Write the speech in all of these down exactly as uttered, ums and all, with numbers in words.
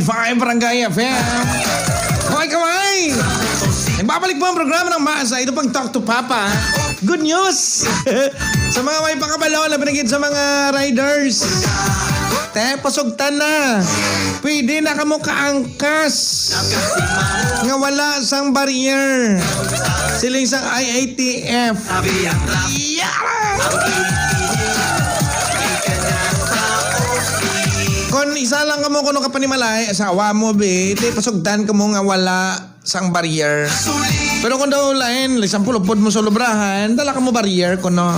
five Barangay F M. Kaway, kaway! Nagbabalik po ang programa ng Masa. Ito pang Talk to Papa. Good news! Sa mga may pakabalo, labi na gid sa mga riders. Te, pasugtan na. Pwede na kamo kaangkas nga wala sang barrier. Siling sang I A T F. Yeah! Kon isa lang kamo kuno ka panimalay, asawa mo, be, te, pasugtan kamo nga wala sang barrier. Pero kung daw lain, like, sample, upod mo sa lubrahan, dala kamo barrier kuno.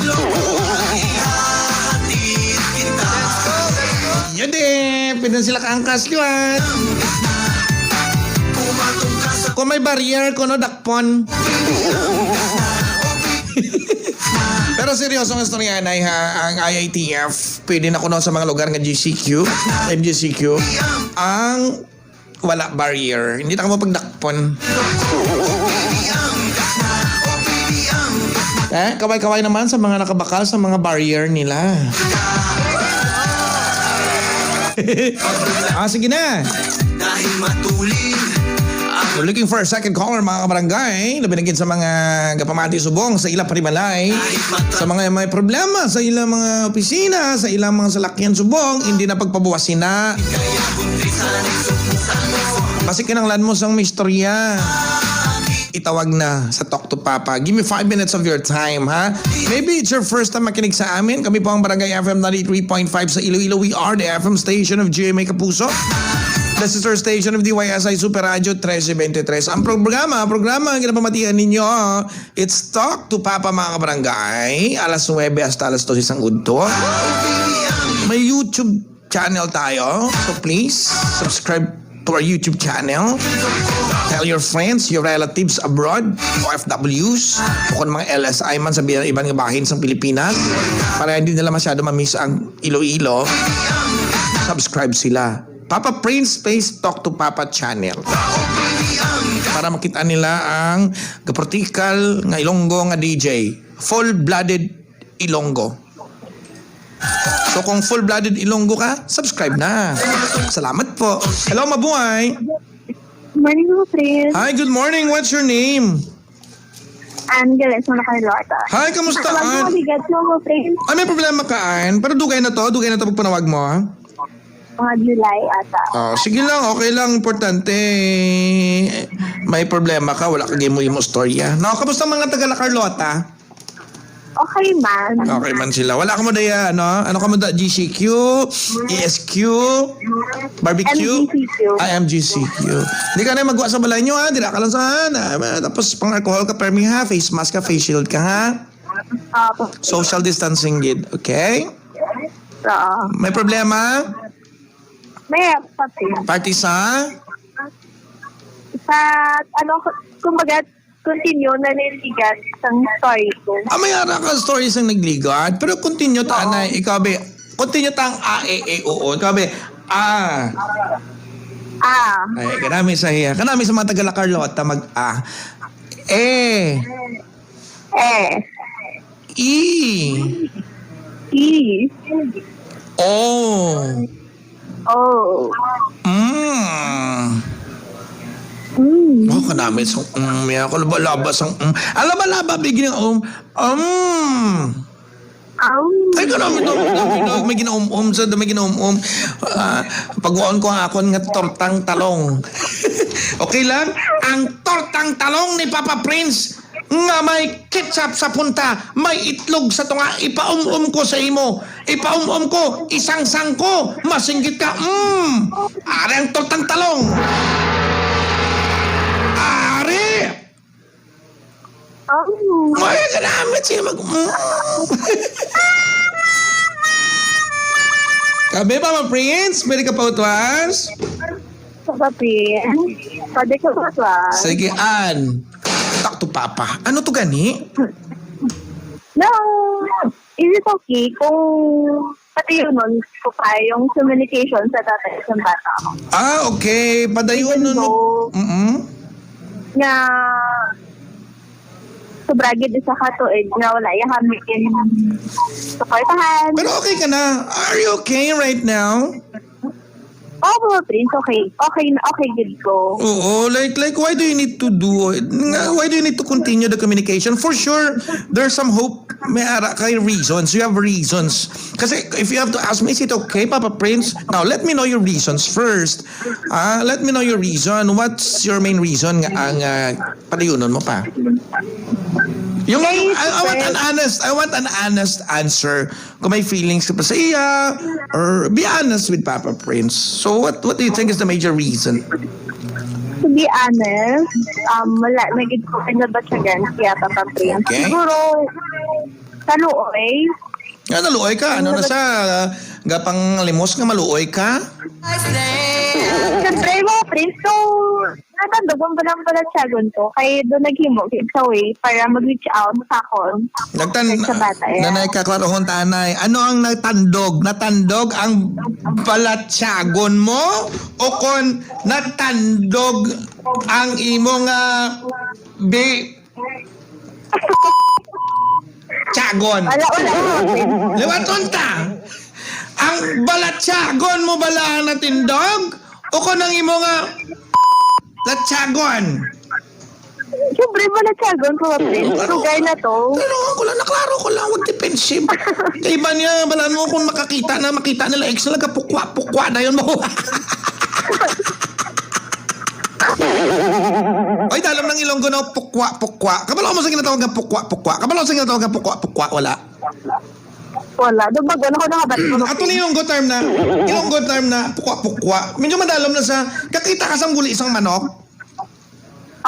Yun, eh, pwede sila kaangkas liwat. Kung may barrier kuno, dakpon. Pero seryoso ang istorya, Nay, ha? Ang I A T F, pwede na kuno sa mga lugar nga G C Q, M G C Q, ang wala barrier. Hindi na kamo pagdakpon. Eh, kaway-kaway naman sa mga nakabakal sa mga barrier nila. Ah, sige na. Dahil matulin. We're looking for a second caller, mga kabarangay. Labi na gid sa mga gapamati subong sa ilang panimalay, sa mga may problema sa ilang mga opisina, sa ilang mga salakyan subong, hindi na pagpabuwasina. Basi kinahanglan mo sang istorya, itawag na sa Talk to Papa. Give me five minutes of your time, ha? Maybe it's your first time makinig sa amin. Kami po ang Barangay F M ninety-three point five sa Iloilo. We are the F M station of G M A Kapuso. The sister station of D Y S I Super Radio trese twenty-three. Ang programa, ang programa ang ginapamatian ninyo, it's Talk to Papa, mga kabarangay. Alas nuebe hasta alas dose sang udto. May YouTube channel tayo. So please, subscribe to our YouTube channel. Tell your friends, your relatives abroad, O F Ws, o kung mga L S I man sa bi-, iban nga bahin sa Pilipinas, para hindi nila masyado ma-miss ang Iloilo. Subscribe sila. Papa Prince Space Talk to Papa channel. Para makita nila ang gaportikal nga Ilonggo nga D J. Full-blooded Ilonggo. So kung full-blooded Ilonggo ka, subscribe na. Salamat po. Hello, mabuhay. Morning, mga friends. Hi, good morning. What's your name? Angeles, mga Carlota. Hi, kamusta, Tawag mo An? Bigat mo, mga friends. Ah, may problema ka, An? Pero dugay na to. Dugay na to pagpanawag mo, ha? Mga July ata. Oh, sige lang, okay lang, importante may problema ka, wala ka gimo imo storya. No, kamusta mga taga La Carlota? Okay man. Okay man sila. Wala ka mo daya, ano? Ano ka mo da? G C Q, E S Q, barbecue? M G C Q. Ah, M G C Q. Hindi ka na magwa sa balay nyo, ha? Dira ka lang sa, na, tapos pang alcohol ka, permi, ha? Face mask ka, face shield ka, ha? Opo. Social distancing gid, okay? Oo. May problema? May pati. Party sa? Sa, ano, kumbaga, continue na niligat ang story ko. Ah, may ara ka stories ang nagligat, pero continue ta na ikaw, be. Continue ta ang A, E, E, O, O. Ikaw, be. Ah. Ah. Ay, kanami sa hiya. Kanami sa mga taga La Carlota mag-A. E. Eh. E. E. O. Oh. Mm. Mm. Oh, kanami sa mm, ya ko laba-laba sang mm. Ah, laba-laba, big na um. Um. Um. Ay, kanami to. May ginaum-um sa may ginaum-um. Ah, pagwaon ko ang akon nga tortang talong. Okay lang? Ang tortang talong ni Papa Prince nga may ketchup sa punta, may itlog sa tunga, ipaum-um ko sa imo. Ipaum-um ko, isangsang ko, masinggit ka. Mm! Ari ang tortang talong. Ari! Oh. Ay, ganamit siya mag... Mm. Kabe, Mama Prince, pwede ka pa utwas? Sa kape. Pwede ka ba sa? Sige, Ann. Talk to Papa. Ano to gani? No. Is it okay kung pati yun nun ko pa yung communication sa tatay sa bata ko? Ah, okay. Padayon Even nun. though- Mm-mm. Nga sobra gid isa ka tuig nga wala ya kami suportahan. Pero okay ka na. Are you okay right now? Oh, Papa Prince, okay. Okay, okay, good ko. Oo, like, like, why do you need to do, nga, why do you need to continue the communication? For sure, there's some hope. May ara kay reasons. You have reasons. Kasi if you have to ask me, is it okay, Papa Prince? Now, let me know your reasons first. Ah, let me know your reason. What's your main reason nga ang ah, padayunon mo pa? Yung, I, I want an honest, I want an honest answer. Kung may feelings ka pa sa iya, or be honest with Papa Prince. So what what do you think is the major reason? To be honest, um, wala na gid ko kinabatyagan siya, Papa Prince. Okay. Siguro, kaluoy. Nga naluoy ka? Ano na sa gapang limos nga maluoy ka? Siyempre, mga Prince, so, natandog ang balang balatyagon ko. Kaya doon naghimo, it's a way para mag-reach out sa akon. Nagtan- Sa bata, yeah. Nanay ka, klarohon, tanay. Ano ang natandog? Natandog ang balatyagon mo? O kon natandog ang imo nga bi- Tiyagon. Wala, wala. Liwaton ta. Ang balatyagon mo bala ang natindog? O kon ang imo nga latyagon? Siyempre, balatyagon ko, Prince. Sugay na to. Pero ako lang, naklaro ko lang, wag defensive. Kay iba niya, balaan mo kung makakita na, makita nila, ex na nagkapukwa-pukwa na yun. Oy, dalom ng Ilonggo na pukwa-pukwa. Kabalo mo sa ginatawag nga pukwa-pukwa? Kabalo sa ginatawag nga pukwa-pukwa? Wala. Wala. Dugbagon ako nakabat ko. Ato ni Ilonggo term na. Ilonggo term na pukwa-pukwa. Medyo madalom na sa kakita ka sang buli sang manok.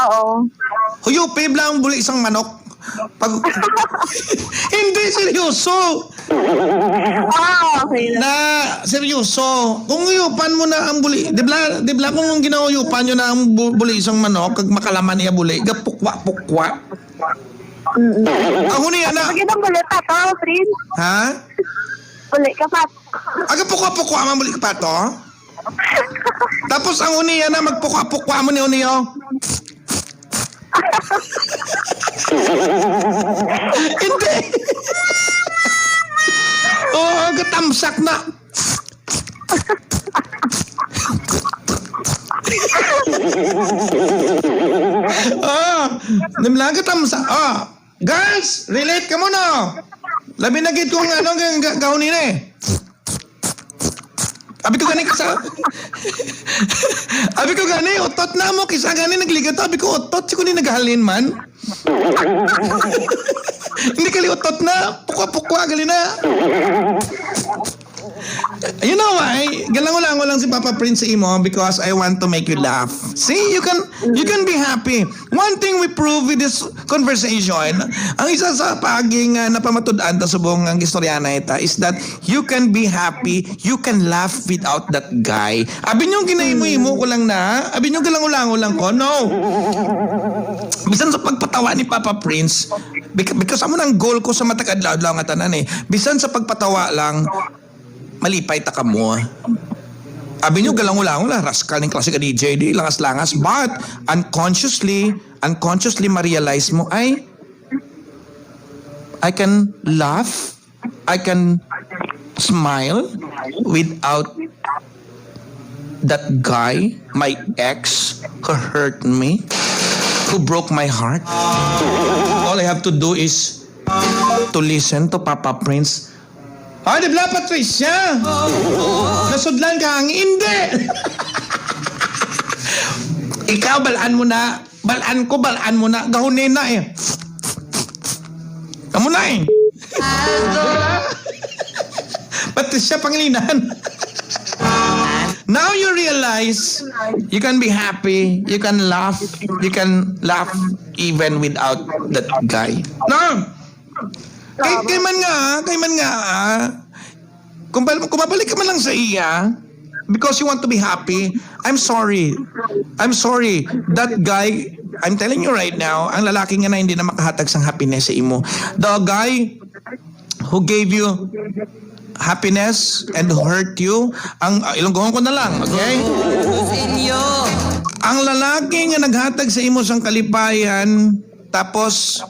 Oo. Huyupi bala ang buli sang manok. Pag Hindi, seryoso. Ah, okay lang. Na seryoso. Kung uyupan mo na ang buli, di bala, di bala kung ang ginahuyupan nyo na ang bu- buli sang manok, kag makalaman niya buli, gapukwa-pukwa. Mm-mm. Ako niya na, Pag itong balita to, Prince, ha? Uli ka pa. Aga pukwa-pukwa man buli ka pa to? Tapos ang uniya na magpukwa-pukwa mo ni uniyo. Hindi. Oo, gatamsak na. Ah, nimlaga tamsa. Ah, girls, relate ka mo, no? Labi na gid kung ano, ga- ga- gahon nila eh. Abi ko gani kisa. Abi ko gani, utot na mo. Kisa gani nagligat. Abi ko utot, si ko ni naghalin man. Hindi kali utot na. Pukwa-pukwa, gali na. You know why? Galango-lango lang si Papa Prince sa imo because I want to make you laugh. See, you can you can be happy. One thing we prove with this conversation, ang isa sa paagi nga napamatud-an ta subong ang istorya na ita is that you can be happy, you can laugh without that guy. Abi nyo ginahimo-himo ko lang na, abi nyo galango-lango lang ko. No. Bisan sa pagpatawa ni Papa Prince, bec- because amo nang goal ko sa matag adlaw-adlaw nga tanan eh. Bisan sa pagpatawa lang, malipay ta kamo. Abi nyo galango-lango lang, raskal ning klase ka D J, di langas-langas. But unconsciously, unconsciously ma-realize mo, ay, I can laugh, I can smile without that guy, my ex, who hurt me, who broke my heart. All I have to do is to listen to Papa Prince. Ah, di ba, Patricia? Nasudlan ka ang hindi. Ikaw, balaan mo na. Balaan ko, balaan mo na. Gahon na eh. Amo na eh. Patricia Pangilinan. Now you realize you can be happy, you can laugh, you can laugh even without that guy. No? Kay, kay man nga, kay man nga, ah, kung, bal- kung mabalik ka man lang sa iya, because you want to be happy, I'm sorry. I'm sorry. That guy, I'm telling you right now, ang lalaki nga na hindi na makahatag sang happiness sa imo. The guy who gave you happiness and who hurt you, ang uh, Ilonggohon ko na lang, okay? Ang lalaki nga naghatag sa imo sang kalipayan, tapos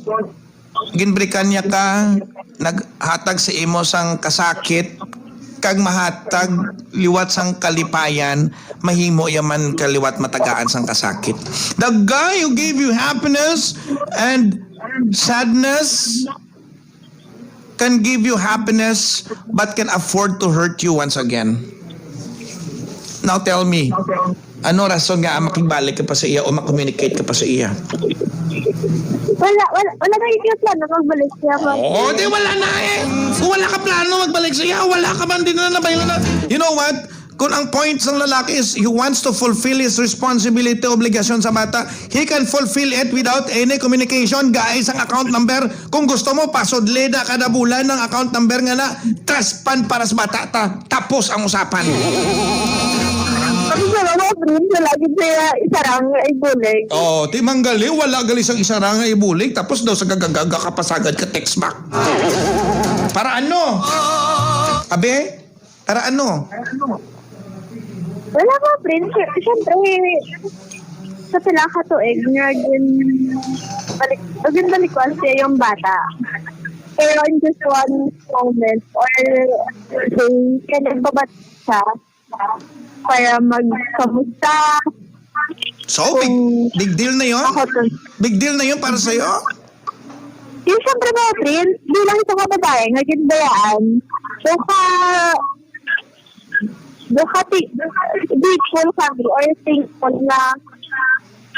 ginbrikan niya ka, naghatag sa imo sang kasakit, kag mahatag liwat sang kalipayan, mahimo ya man ka liwat matagaan sang kasakit. The guy who gave you happiness and sadness can give you happiness but can afford to hurt you once again. Now tell me, ano rason nga makigbalik ka pa sa iya o ma-communicate ka pa sa iya? Wala, wala, wala na yung plano magbalik siya. Oo, di wala na eh. Kung wala ka plano magbalik sa iya, wala ka man din na nabaylo na. You know what? Kung ang point sang lalaki is he wants to fulfill his responsibility, obligasyon sa bata, he can fulfill it without any communication. Guys, ang account number, kung gusto mo, pasudli na kada bulan ang account number nga na trust fund para sa bata ta. Tapos ang usapan. Kasi sa mga friends, wala gid siya isarang ay bulig. Oh, ti manggali, wala gali sang isarang ay bulig, tapos daw sa gagagaga ka pasagad ka text back. Para ano? Abe? Para ano? Wala ko, friends. Siyempre, sa pila ka tuig nga gin balik, gin balik ko siya yung bata. Pero in just one moment, or day, kaya nagbabat siya para magkamusta. So, big, big deal na yon? Ako to. Big deal na yon para sa'yo? Yung siyempre mga friends, bilang isang kababae nga ginbayaan, so ka, do ka ti-, grateful kami or thankful na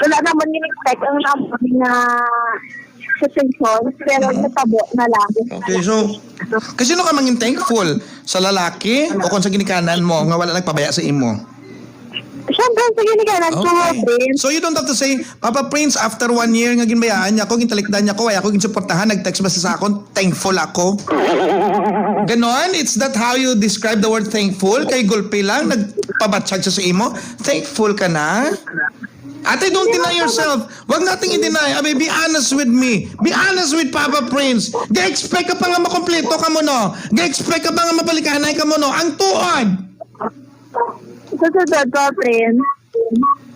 wala naman in-expect ang naman nga situation, pero natabo na lang. Okay, so, kasi no ka mangin thankful sa lalaki o kung sa ginikanan mo nga wala nagpabaya sa imo? Siyempre, sa ginikanan ko, Okay. friends. So you don't have to say, "Papa Prince, after one year nga ginbayaan niya ako, gintalikdan niya ako, wala ako ginsuportahan, nag-text ba sa akon, thankful ako." Ganon? It's that how you describe the word thankful? Kay gulpi lang, nagpabatsyag siya sa imo? Thankful ka na? Ate, don't deny yourself. Wag nating i-deny. Abi, be honest with me. Be honest with Papa Prince. Ga-expect ka pa nga makompleto ka mo, no? Ga-expect ka pa nga mabalikanay ka mo, no? Ang tuod. Sa sunod ko, friends,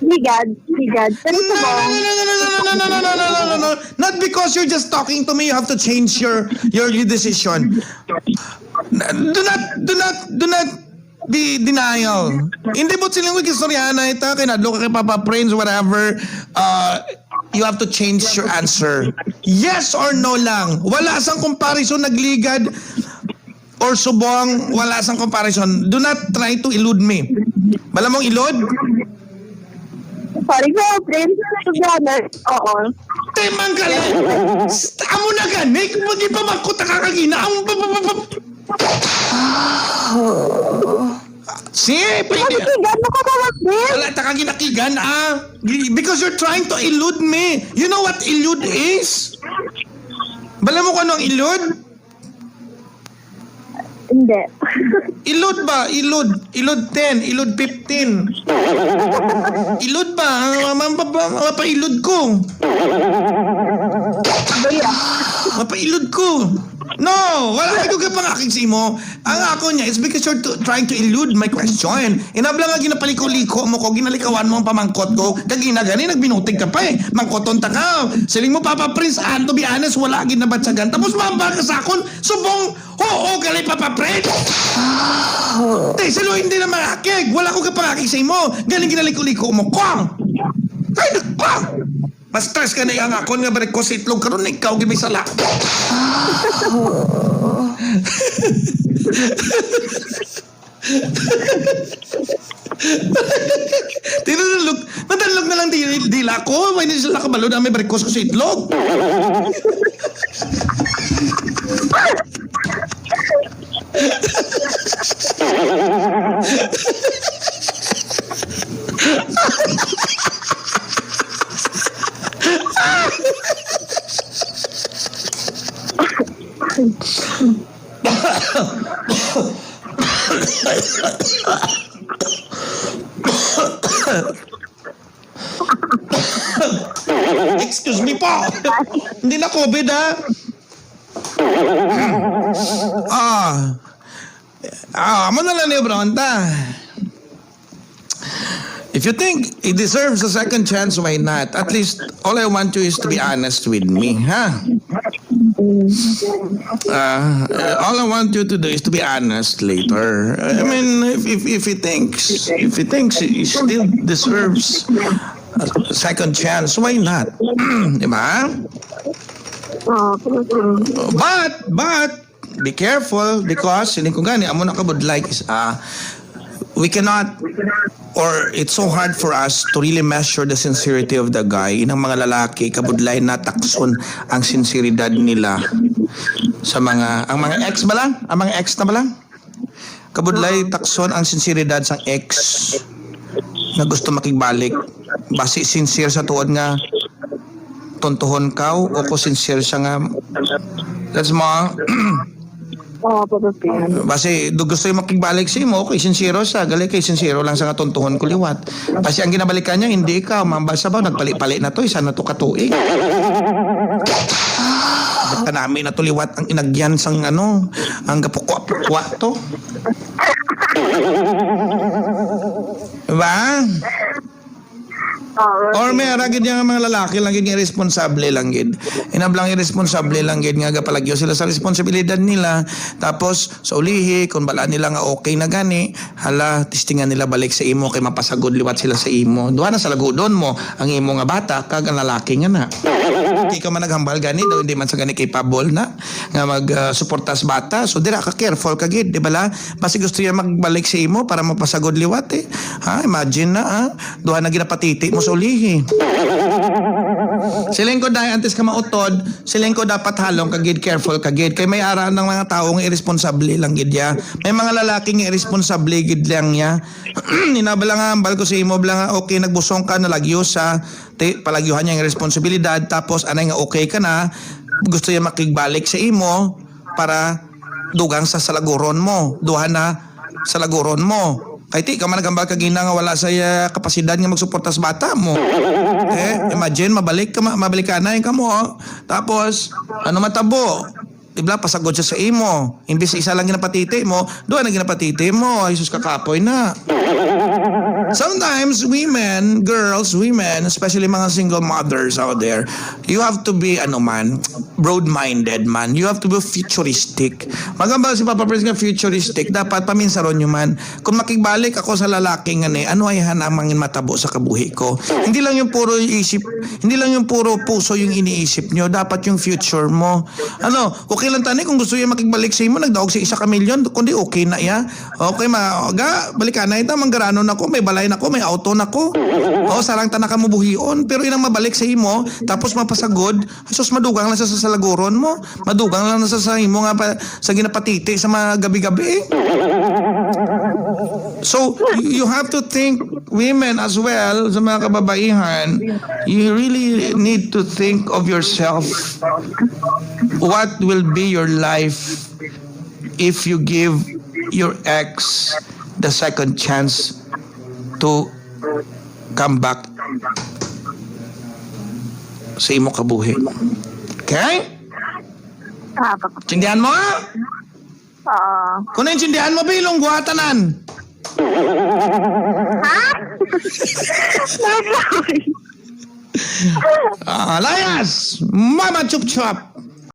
ligad, ligad. Pero No, sa no, no, no, no, no, no, no, no, no, no, no, no, no. Not because you're just talking to me, you have to change your your, your decision. N- Do not, do not, do not be denial. Hindi mo siling istoryahan na ito, kay nadlo ka kay Papa Prince, whatever. Uh, you have to change your answer. Yes or no lang. Wala sang comparison, nagligad or subong, wala sang comparison. Do not try to elude me. Bala mong ilod? Sorry ko, friends. To be honest, oo. Te, manggali. Amo na gani, magipamangkot ka kagina. Ang pa, pa, pa, pa. Si, pwede. Nakikigan mo ka ba, friends? Wala ta ka ginakigan, ah. Because you're trying to elude me. You know what elude is? Bala mo kung anong elude? Hindi. Ilod ba? Ilod. Ilod ten, ilod fifteen. Ilod ba? Ah, ma-, ma-, ma-, mapailod ko. Baya. Mapailod ko. No, wala ko ka pangakig sa imo. Ang ako niya, it's because you're to, trying to elude my question. Inabla nga ginapaliko-liko mo ko, ginalikawan mo ang pamangkot ko, kag ginagani, nagbinutig ka pa eh. Mangkoton ta ka. Siling mo, Papa Prince, and to be honest, wala ginabatsagan. Tapos mambal ka sa akon, subong, oo, gali, Papa Prince. Te, salo hindi na mangakig. Wala ko kapangakig sa imo. Galing ginaliko-liko mo ko. Ay, nako! Mas stress ka na ang akon nga balik ko sa itlog karon, ikaw gid may sala. Tinulog, matalog na lang di, dila ko. May na sila kabalo na may balik ko sa itlog. Excuse me po. Hindi na COVID, ha? Ah. Ah, amo na lang ni Bronta. If you think he deserves a second chance, why not? At least, all I want you is to be honest with me, ha? Uh, all I want you to do is to be honest later. I mean, if if, if he thinks if he thinks he still deserves a second chance, why not? Di ba? Oh, mm. But but be careful because siling ko gani amo na kabudlay is ah we cannot or it's so hard for us to really measure the sincerity of the guy. Inang mga lalaki, kabudlay na takson ang sinseridad nila sa mga, ang mga ex ba lang? Ang mga ex na ba lang? Kabudlay takson ang sinseridad sang ex na gusto makigbalik. Basi sincere sa tuod nga tontohon ka o ko sincere siya nga that's mo Oo, Papa P M. Basi do gusto yung makigbalik sa imo, okay, sincero siya. Gali kay sincero lang sa nga tontohon ko liwat. Basi ang ginabalikan niya, hindi ikaw. Mambasa ba, nagpali-pali na to, isa na to katuig. Kanami na to liwat ang inagyan sang ano, ang gapukwa-pukwa to. Diba? Oo. Or may ara gid nga mga lalaki lang gid nga irresponsable lang gid. Inablang irresponsable lang gid nga gapalagyo sila sa responsibilidad nila. Tapos sa ulihi, kung bala nila nga okay na gani, hala, testingan nila balik sa imo kay mapasagod liwat sila sa imo. Duha na sa lagudon mo, ang imo nga bata kag ang lalaki nga na. Di ka man naghambal gani daw, hindi man sa gani capable na nga mag ah, suporta sa bata. So dira ka careful ka gid, di ba la? Basi gusto niya magbalik sa imo para mapasagod liwat eh. Ha, imagine na ha. Duha na ginapatiti mo sa ulihi. Siling ko dahil antes ka mautod, siling ko dapat halong ka gid, careful ka gid. Kay may ara ng mga tao nga irresponsable lang gid ya. May mga lalaki nga irresponsable gid lang ya. Inabala nga hambal ko sa imo bala nga okay nagbusong ka, nalagyo sa ti palagyuhan niya ang responsibilidad, tapos anay nga okay ka na, gusto niya makigbalik sa imo para dugang sa salaguron mo, duha na salaguron mo. Kay ti ka man naghambal kagina nga wala sa iya kapasidad nga magsuporta sa bata mo. Eh, imagine mabalik ka ma- mabalik ka na yung kamo. Tapos ano matabo? Di ba pasagod siya sa imo? Imbis isa lang ginapatiti mo, duha na ginapatiti mo. Ay sus, kakapoy na. Sometimes women, girls, women, especially mga single mothers out there, you have to be ano man, broad-minded man. You have to be futuristic. Magamba si Papa Prince nga futuristic, dapat paminsaron nyo man. Kung makigbalik ako sa lalaki nga ni, ano ay han ang mangin matabo sa kabuhi ko? Hindi lang yung puro isip, hindi lang yung puro puso yung iniisip nyo, dapat yung future mo. Ano, okay lang tani kung gusto niya makigbalik sa imo, nagdaog sa isa ka milyon, kundi okay na iya. Okay, ma, ga, balikan na ito, manggarano na ko, may balay na ko, may auto na ko. O, sarang ta na ka mo buhion, pero inang mabalik sa imo, tapos mapasagod, sus, madugang lang sa, sa salaguron mo, madugang lang sa, sa imo nga pa, sa ginapatiti sa mga gabi-gabi. So, you, you have to think, women as well, sa mga kababaihan, you really need to think of yourself. What will be your life if you give your ex the second chance to come back sa imo kabuhi? Okay? Ah, Papa. Intindihan mo? Oo. Kung naintindihan mo, bilong guha tanan. Ha? Sorry. Ah, layas! Mama Chup Chup!